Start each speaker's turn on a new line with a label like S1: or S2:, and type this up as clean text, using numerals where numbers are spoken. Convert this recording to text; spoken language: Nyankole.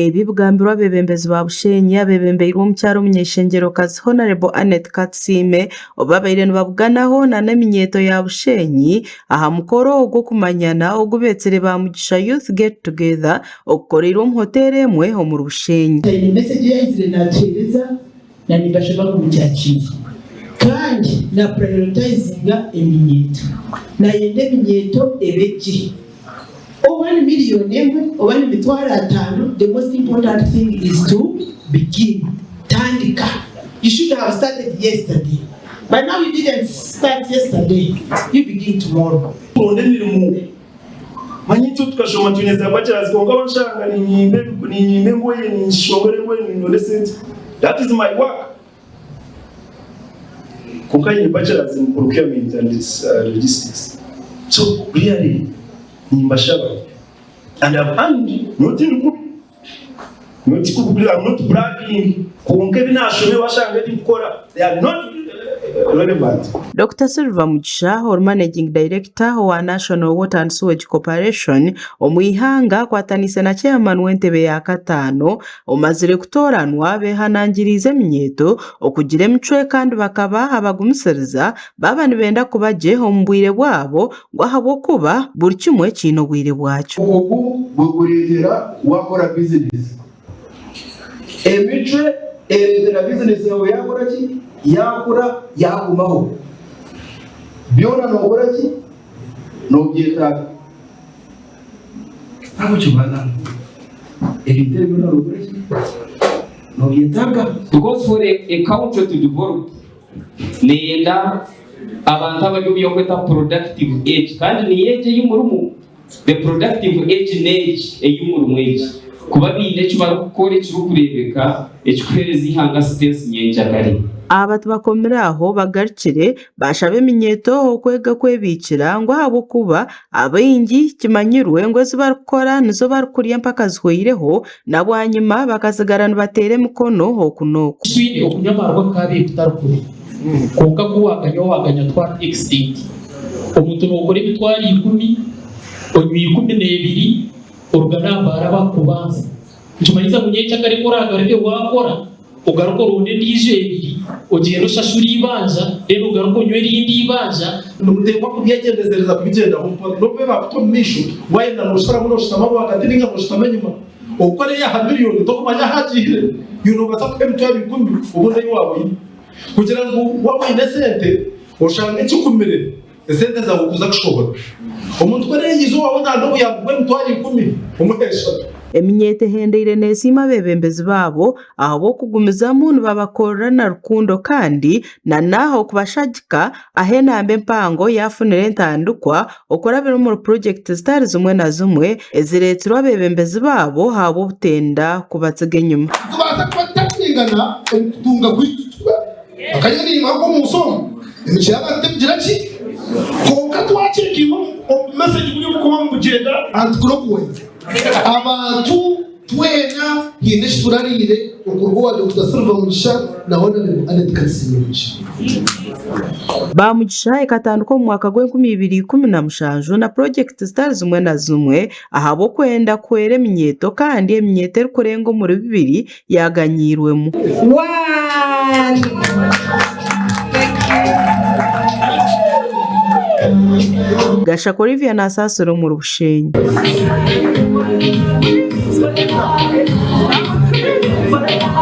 S1: Ebi bigambirwe abeebembezi ba Bushenyi abeebembeirwe omukyara omuny'eishengyerokazi Honarebo Annet Katusiime obu babaire nibabuganaho n'eminyeeto ya Bushenyi aha mukoro ogw'okumanyana ogu beetsire ba Mugisha Youth Get Together ogukoreirwe omu hoteeri emwe omuri Bushenyi.
S2: Aine message ei yaizire natuheereza na nimbashaba ngu mugyakiire kandi na prioritizinga eminyeeto. Nayenda eminyeeto ebe gye. Oba ni miriyoni emwe oba ni mitwaro atano the most important thing is to begin, tandika. You should have started yesterday but now you didn't start yesterday, you begin tomorrow.
S3: Kuronda emirimo. Manya itwe tukashoma twine za bachelors kwonka washanga ninyimba ninyimba engoye ninshongora engoye nindonda esente. That is my work. Kwonka nyine bachelors in procurement and logistics. So really nimbashaba and I've earned not in kubi not kubi I'm not bragging kwonka ebi nashomire washanga ebi nkukora they are not relevant.
S1: Dokita Silver Mugisha ori Managing Director owa National Water and Sewage Corporation omu ihanga akwataniise na Chairman w'entebe ya kataano Omazire kutooranwa, beehanangiriize eminyeeto okugira emicwe kandi bakaba abagumisiriza baaba nibenda kuba gye omu bwire bwabo ngu ahabw'okuba buri kimwe kiine obwire bwakyo.
S4: Ogu gukureetera waakora bizinesi. Emicwe ereetera bizinesi yaawe yaakora ki? Yaakura, yaagumaho. Byona nookora ki? Noobyetaaga. Ahabw'okuba ebintu ebi byona nookora ki? Noobyetaaga.
S5: Because for a country to develop neyenda abantu abari omu byokweta productive age kandi niyo egi ei murimu, the productive age n'egi ei murimu egi kuba baine eki barikukora ekirikureebeka ekikuheereza eihanga sitensi nyenkyakare.
S1: Aba tibakomire aho bagarukire baashaba eminyeeto okwega kwebiikira ngu ahabw'okuba Abaingi kimanyirwe ngu ezi barikukora nizo barikurya mpaka zihweireho na bwanyima bakatsigara nibateera emikono oku n'oku.
S6: Twine okunywa amaarwa kukaabaire kutari kubi, kwonka ku waaganywa waaganywa to an extent. Omuntu nookora emitwaro ikumi, onywa 12, oruga n'aha baara abakukubanza. Nikimanyisa ngu nyencakare ku oraagaruke waakora, Ogaruke oronde endiijo ebiri, ogyende oshashure eibanja, reero ogaruke onywe erindi eibanja.
S3: Noteekwa kubyegyendesereza kubigyendaho mpora. N'obu baakuta omu maisho, waayenda noosharamu nooshutama rwagati nainga nooshutama enyima. Okukora ey'aha miriyoni tokumanya ahu agiihire. Iwe noobaasa kuha emitwaro ikumi obundi ei waaba oine. Kugira ngu waaba oine esente oshange kikumire esente zaawe kuza kushohora. Omuntu ku areeyiza owaawe nanda obuyambi bw'emitwaro ikumi, omuhe eshatu.
S1: Eminyeeto ehendeire neesiima abeebembezi baabo ahabw'okugumizamu nibabakorera na rukundo kandi na n'okubashagika ahu enamba empango yaafunire entandikwa okurabira omuri purogyekiti zitari zimwe na zimwe ezireetsirwe abeebembezi baabo ahabw'obutenda kubatsiga enyima.
S7: Nitubaasa kuba tutakwingana omu kutunga kwaitu. Akanya nimara omu nsi omu, emicwe y'abantu terikugira ki? Kwonka twacekinga omu message buri obukuba nibugyenda anti-clockwise. Abantu twena haine eki turariire okuruga owa Dokita Silver Mugisha na Honourable Annet Katusiime Mugisha.
S1: Baamugisha ekatandika omu mwaka gw'enkumi ibiri ikumi na mushanju na purogyekiti zitari zimwe na zimwe ahabw'okwenda kuhwera eminyeeto kandi eminyeeto erikurenga omuri bibiri yaaganyiirwemu.
S2: One.
S1: Gashaka Olivia naasaasira omuri Bushenyi.